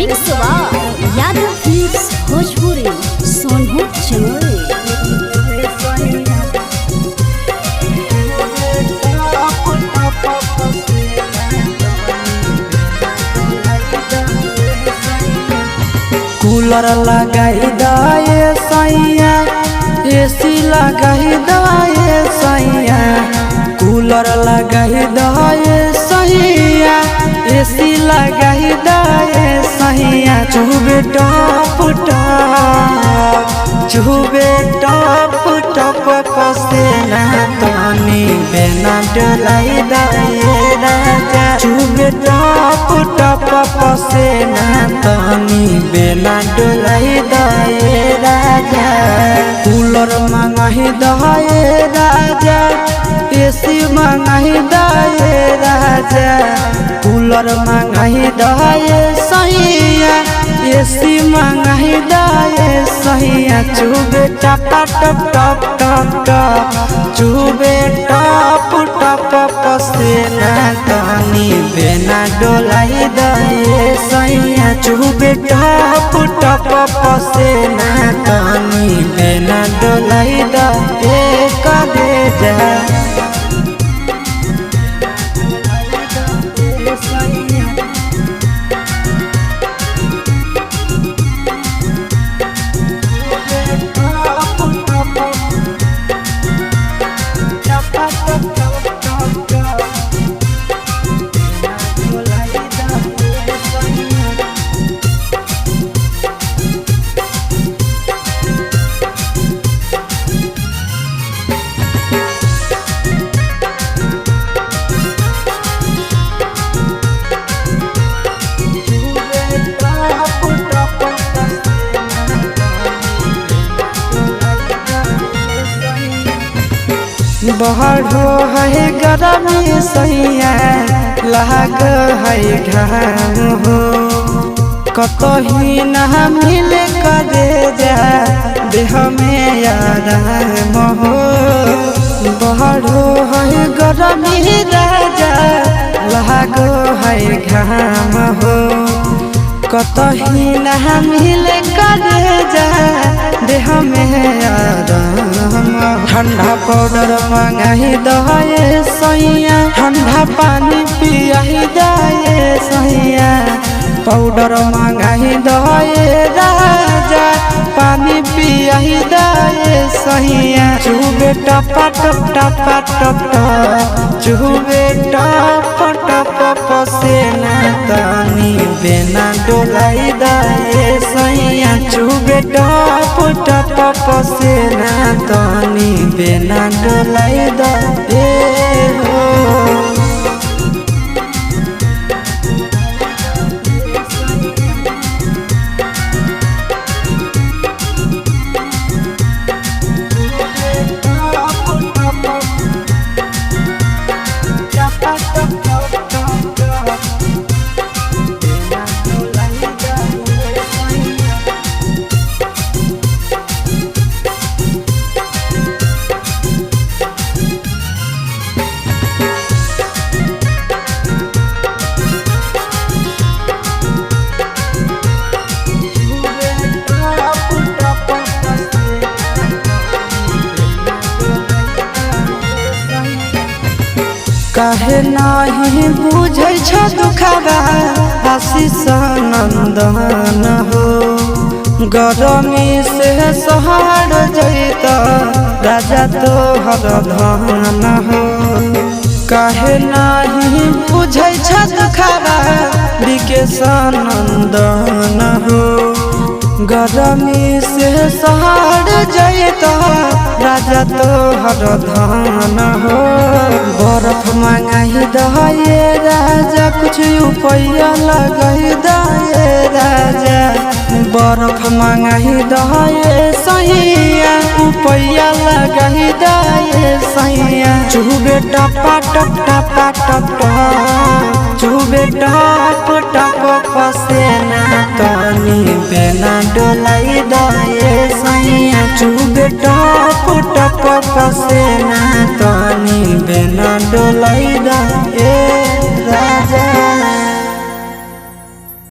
Mix by Yadav films Bhojpuri Sonhu Chamoli. Cooler लगाई दे सैया, एसी लगाई दे सैया। कूलर लगाई दे सैया, एसी लगाई दे सैया। चुबे टप टप, चुबे टप टप पसेना तनी बेना डोलाई दे राजा। चुबे टप टप पसेना तनी बेना डोलाई दे राजा। कूलर मंगाही दे राजा, एसी मंगाही दे राजा। कूलर मंगाही दे सैया, एसी मंगाही दे सैया। चुबे टप टप टप टप टप, चुबे टप टप पसेना तनी बेना डोलाई दे सैया। चुबे टप टप पसेना तनी बेना डोलाई दे करे जा। बढ़ो है गरमी सैया, लाग है घाम हो। कतही ना मिले करे जा, देह में आराम हो। बढ़ो है गरमी राजा, लाग है घाम हो। कतही ना मिले करे जा, देह में आराम। ठंडा पाउडर मंगाही दे सैया, ठंडा पानी पियाही दे सैया। पाउडर मंगाही दे राजा, पानी पियाही दे सैया। चुबे टपा टप टपा टप टप, चुबे टप टप पसेना तनी बेना डोलाई दे सैया। चुबे टप टप पसेना तनी बेना डोलाई दे हो। काहे नाही बुझै छ दुखबा आशीष नंदन हो। गरमी से सहार जैत राजा तोहर धन हो। काहे नाही बुझै छ दुखबा विकेश नंदन हो। गरमी से सहार जैत राजा तोहर धन हो। बर्फ मंगाही दे राजा, कुछ उपाय लगाई दे राजा। बर्फ मंगाही दे सैया, उपाय लगाई दे सैया। चुबे टपा टप टपा टप टप, चुबे टप टप पसेना तनी बेना डोलाई दे सैया। चुबे टप टप पसेना तनी बेना डोलाई दे।